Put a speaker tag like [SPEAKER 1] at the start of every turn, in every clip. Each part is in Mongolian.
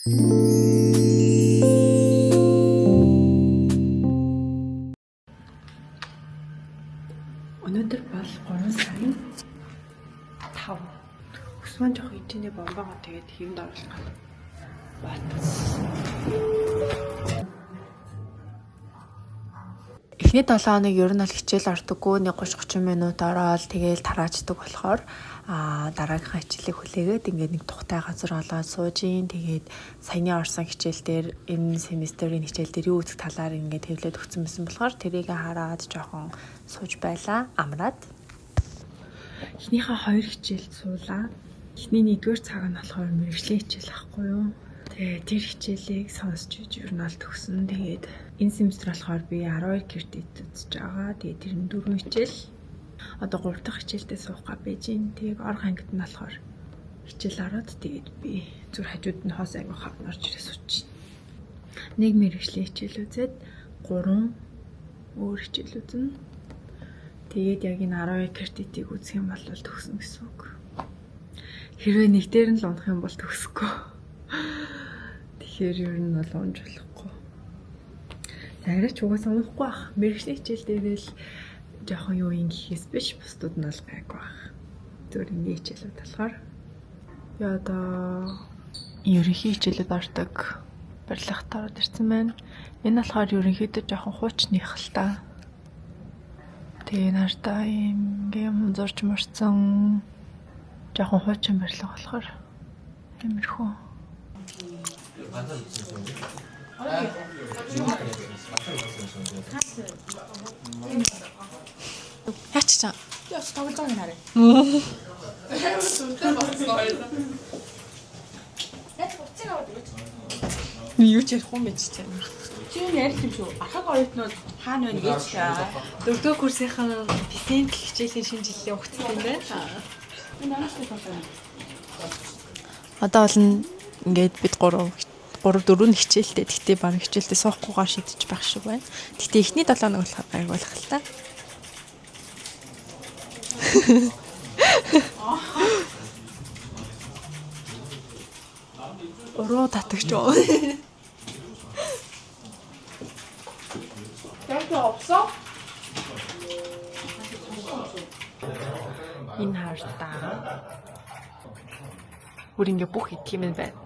[SPEAKER 1] Өнөөдөр бол 3 сарын 5. Өс маань жоох хэмжээний бомбогоо тэгээд хэвэнд оруулах гал. Батс. Эхний 7 хоног ер нь бол хичээл ордоггүй нэг 30 30 минут ороод тэгээл тараачдаг болохоор дараагийнхаа хичээлийг хүлээгээд ингээд нэг тухтай газар олоод сууж ийн. Тэгээд саяны орсон хичээл дээр энэ семестрийн хичээл дээр юу үзэх талаар ингээд хэвлээд өгсөн байсан болохоор тэрийг хараад жоохон сууж байлаа. Амраад. Эхнийхээ 2 хичээлд суулаа. Эхний 1-р цаг нь болохоор мэргэжлийн хичээл ахгүй юу? Тэгээ тэр хичээлийг сонсч иж ер нь бол төгсөн. Тэгээд энэ семестр болохоор би 12 кредит үзэж байгаа. Тэгээд тэр нь 4 хичээл. Одоо 3 дахь хичээлдээ суух га байж гин. Тэгээд орох ангид нь болохоор хичээл ороод тэгээд би зүр хажууд нь хоос анги хавна орж ирээ суучих. Нэг мэргэжлийн хичээл үзээд 3 өөр хичээл үзнэ. Тэгээд яг энэ 12 кредитийг үзэх юм бол төгснө гэсэн үг. Хэрвээ нэг дээр нь л унах юм бол төгсөхгүй. Тэгэхээр ер нь бол унж болохгүй. За арай ч угаасаа унахгүй бах. Мэргэжлийн хичээл дээрээ л жоохон юу юм гэхээс биш бусдууд нь бол гайгүй бах. Зүгээр энгийн хичээлүүд болохоор би одоо ерөнхий хичээлүүд ордог барилгад ороод ирсэн байна. Энэ болохоор ерөнхийдөө жоохон хуучных л та. Тэгээ нартаа ийм юм зурж мурцсан жоохон хуучин барилга болохоор иймэрхүү. Яач чаа?
[SPEAKER 2] Би очиж тоглож байгааг нь харъя. Яаж буцыг аваад өгөөч.
[SPEAKER 1] Юу ч ярихгүй юм чи чам.
[SPEAKER 2] Чи юу ярих юм шүү. Архаг оюутнууд хаана байна гэж чаа.
[SPEAKER 1] Дөрөвдүгээр курсынхан писийн хичээлийн шинэ жилийн өгцсөн юм байна.
[SPEAKER 2] Би намайг тоглоо.
[SPEAKER 1] Одоо бол ингээд бид 3 4 нь хичээлтэй. Тэгтээ баг хичээлдээ суухгүйгээр шидэж байх шиг байна. Тэгтээ эхний 7 хоног болохоор гайгүй болох л та. Уруу татагч уу.
[SPEAKER 2] Яг 없어?
[SPEAKER 1] Энэ хартаа. Бүр ингээ бүх идэх юм байна.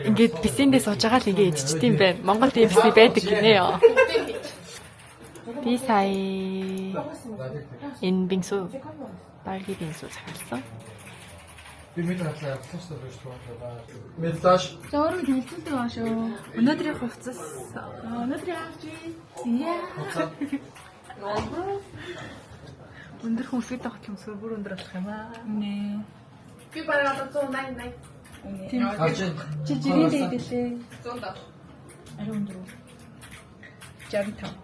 [SPEAKER 1] Ингээд бисэндээ сууж байгаа л ингээ идчихдэм байх. Монгол ийм биси байдаг гинэ ёо. Би сая энэ бинсу 딸기 빙수 захиалсан.
[SPEAKER 3] Би мэдэн хатлаа флаш дөрөж туу. Мэд флаш.
[SPEAKER 2] За өөрөө танилцуулдаг аа шүү.
[SPEAKER 1] Өнөөдрийн хувцас
[SPEAKER 2] Өнөөдрийн авч. Яа.
[SPEAKER 1] өндөр хүнсгий тогтол өмсгөр бүр өндөр болох юм аа.
[SPEAKER 2] Нэ. Би бараг одоо 188.
[SPEAKER 1] Тийм.
[SPEAKER 3] Харж
[SPEAKER 1] Чи жирийн дээдэлээ.
[SPEAKER 2] 170. Ари өндөр үү?
[SPEAKER 1] 65.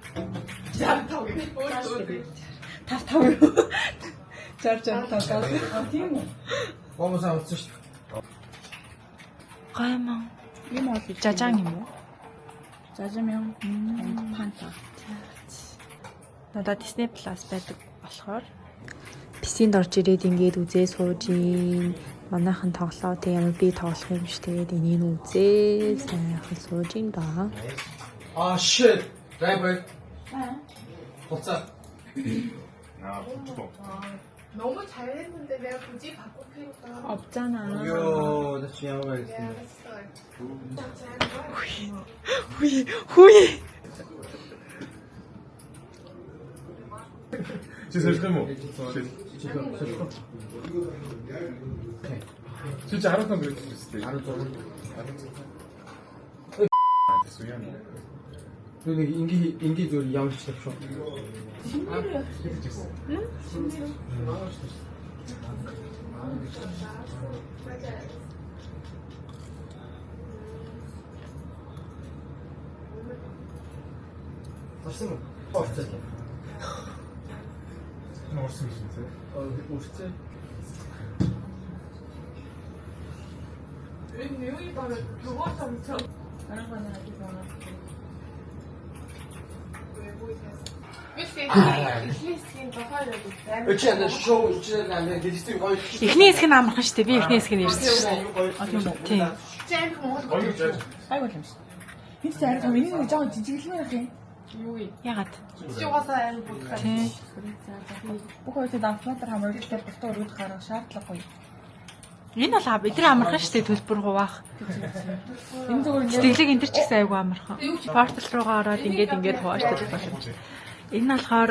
[SPEAKER 2] 65 гэнэ. Өөр.
[SPEAKER 1] 55 юу? 60 65.
[SPEAKER 2] А тийм үү?
[SPEAKER 3] Бомбосаа утсан шүү дээ.
[SPEAKER 1] Гайман.
[SPEAKER 2] Юм бол
[SPEAKER 1] Жажаан юм уу?
[SPEAKER 2] Жажамян and панта.
[SPEAKER 1] Надад Disney Plus байдаг болохоор писинд орж ирээд ингээд үзээ сууж ийн. Манайхан тоглоо тэг ямар би тоглох юм биш тэгээд энийг үзээ сайхан сууж ийн ба.
[SPEAKER 3] Аа shit. Driver. Хуцаа.
[SPEAKER 4] 너무 잘했는데 내가 굳이 바꿀 필요가
[SPEAKER 1] 없잖아.
[SPEAKER 3] Йоо, на чи ямар байсан.
[SPEAKER 1] 후이 후이.
[SPEAKER 5] Чи сольох юм уу?
[SPEAKER 3] Чи солих.
[SPEAKER 5] Чи 15 градус үстэй.
[SPEAKER 3] 16.
[SPEAKER 5] 16. Яа.
[SPEAKER 3] Би нэг инги инги зүгээр ямар ч тавьчих. Орсон уу? Орсон.
[SPEAKER 5] Орсон юм тий.
[SPEAKER 3] Үрцээ.
[SPEAKER 4] 웬 내용이 바로 교과서 엄청
[SPEAKER 2] Дараагаа нэг байна.
[SPEAKER 4] 외국에서 Би л эхний хэсгийн тухай байдаг.
[SPEAKER 3] Чи яна шоу чи яна дэлгэцийг гоё.
[SPEAKER 1] Эхний хэсэг нь амархан шүү дээ. Би эхний хэсэг нь ирсэн шүү дээ. Тийм.
[SPEAKER 4] Чи амар Монгол хэл.
[SPEAKER 2] Айгуу юм шиг. Энд чи арай том энэ нэг жоохон жижиглэмээр ах юм.
[SPEAKER 4] Юу юм?
[SPEAKER 1] Ягаад?
[SPEAKER 4] Чи угаасаа амар будгаа.
[SPEAKER 1] Тийм.
[SPEAKER 2] Бүх хоёрын автоматар хамруулалтаар бусдаа өргөд гарах шаардлагагүй.
[SPEAKER 1] Энэ бол эдгээр амархан шүү дээ төлбөр хуваах.
[SPEAKER 2] Энэ зүгээр ингээд
[SPEAKER 1] Тэтгэлэг энэ төр ч гэсэн айгүй амархан. Портал руугаа ороод ингээд ингээд хуваачдаг боломж. Энэ нь болохоор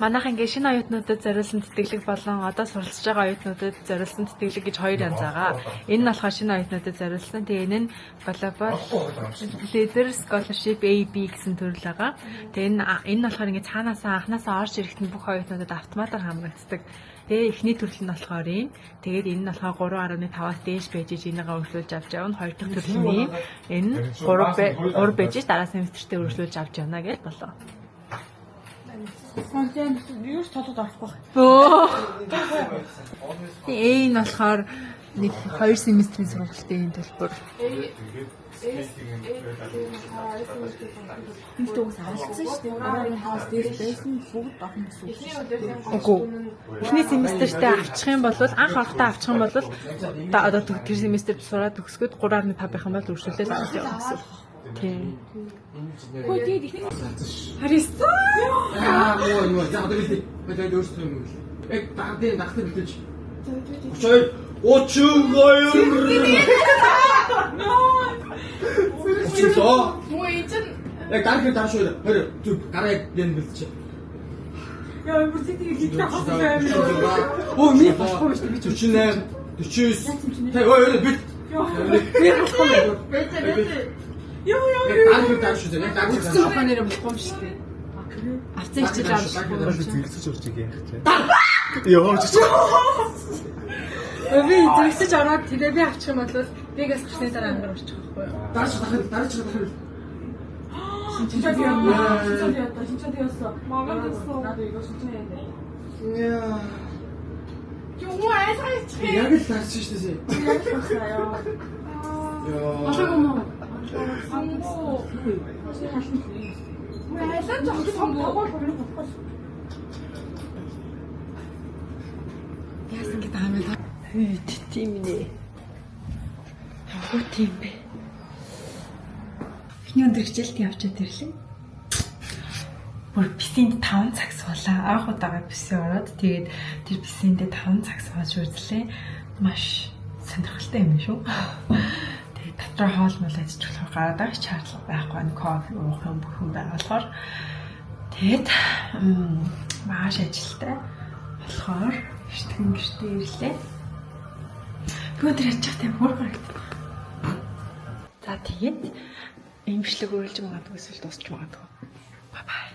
[SPEAKER 1] манайх ингээд шинэ оюутнуудад зориулсан тэтгэлэг болон одоо суралцж байгаа оюутнуудад зориулсан тэтгэлэг гэж хоёр янз байгаа. Энэ нь болохоор шинэ оюутнуудад зориулсан. Тэгээ энэ нь Global Leader Scholarship AB гэсэн төрөл байгаа. Тэгээ энэ нь болохоор ингээд цаанаасаа анхнаасаа орж ирэхэд нь бүх оюутнуудад автоматар хамрагддаг. Тэгээ эхний төрөл нь болохоор ийм. Тэгээд энэ нь болохоор 3.5-аас дээш байж иж энийгээ өргөжлүүлж авч явна. Хоёр дахь төрөл нь ийм. Энэ нь 3 байж иж дараа семестртээ өргөжлүүлж авч явна гэж болоо.
[SPEAKER 2] Тийм юу ч толгойд орохгүй.
[SPEAKER 1] Бөө. Тэгээ энэ болохоор нэг 2 семестрийн сургалтын төлбөр.
[SPEAKER 2] Энэ ч угсаа алдсан шүү дээ. 3.5-аас дээш байсан бүгд орно гэсэн үг.
[SPEAKER 4] Эхний өдрийн
[SPEAKER 1] Үгүй. Эхний семестртээ авчих юм бол анх орохдоо авчих юм бол одоо тэр семестрт сураад төгсгöd 3.5 байх юм бол өргөжлүүлээд авч явна гэсэн. үг. Тийм.
[SPEAKER 2] Хөө тэгээд эхний
[SPEAKER 1] Хариста.
[SPEAKER 3] Аа юу юу за одоо бэлдээ. Тэгээд өөрсдөө юм бэл. Яг дагтын дагтын бэлдэж. 32 32 37
[SPEAKER 4] Муу энэ чинь
[SPEAKER 3] Яг дарах дарах шүү. 20 зүг гараа яг энэ бэлдэж.
[SPEAKER 2] Яа бүр зэтгийг хийх хасан амар.
[SPEAKER 3] Оо ми болохгүй шүү дээ. Би 48 49 Тэ ой ой бит.
[SPEAKER 1] Би болохгүй юм.
[SPEAKER 2] Йоо ёо.
[SPEAKER 3] Яг дарах дарах шүү дээ. Яг дарах
[SPEAKER 1] Үндсэн ухаан нэрээ болохгүй юм шүү дээ. Авцсан хичээл авах.
[SPEAKER 5] Зэрэгцэж орж иг яах вэ? Йоо чи.
[SPEAKER 1] Би зэрэгцэж ороод тэгээ би авчих юм бол бигээс гарсны дараа ангар орчих байхгүй юу?
[SPEAKER 3] Дарах дарах дарах дарах.
[SPEAKER 2] Шинчээд яваа. Шинчээд яваа. Шинчээд явсан. Монгол явсан. Надад игөө шинчээд яваа.
[SPEAKER 3] Яа.
[SPEAKER 4] чи хүмүүс айлгаа ичих.
[SPEAKER 3] Яг л дарсан шүү дээ.
[SPEAKER 2] Яг л басаа ёо.
[SPEAKER 3] Яа.
[SPEAKER 1] Болоогүй юм уу?
[SPEAKER 4] Муу.
[SPEAKER 2] Чи хална.
[SPEAKER 4] Муу айлаа жогсон муу.
[SPEAKER 2] Тоглол болохгүй шүү.
[SPEAKER 1] Яасан гэдэг юм бэ? Хүй, тийм нэ. Хөө тийм бэ. Эхний өдөр хичээлд явчаад ирлээ. Бүр бисэнд 5 цаг суулаа. Анх удаага бисээ ороод тэгээд тэр бисэндээ 5 цаг сууж үзлээ. Маш сонирхолтой юм шүү. Тэгээд дотроо хоол мол идэж болохоор гараад байгаа шаардлага байхгүй. Нэг кофе уух юм бүх юм байгаа болохоор тэгээд маш ажилтай болохоор эртгэн гэртээ ирлээ. Тэгвэл тэр ячих тийм хөр харагдав. За тэгээд ийм бичлэг үргэлж магадгүй эсвэл дуусч магадгүй. Bye bye.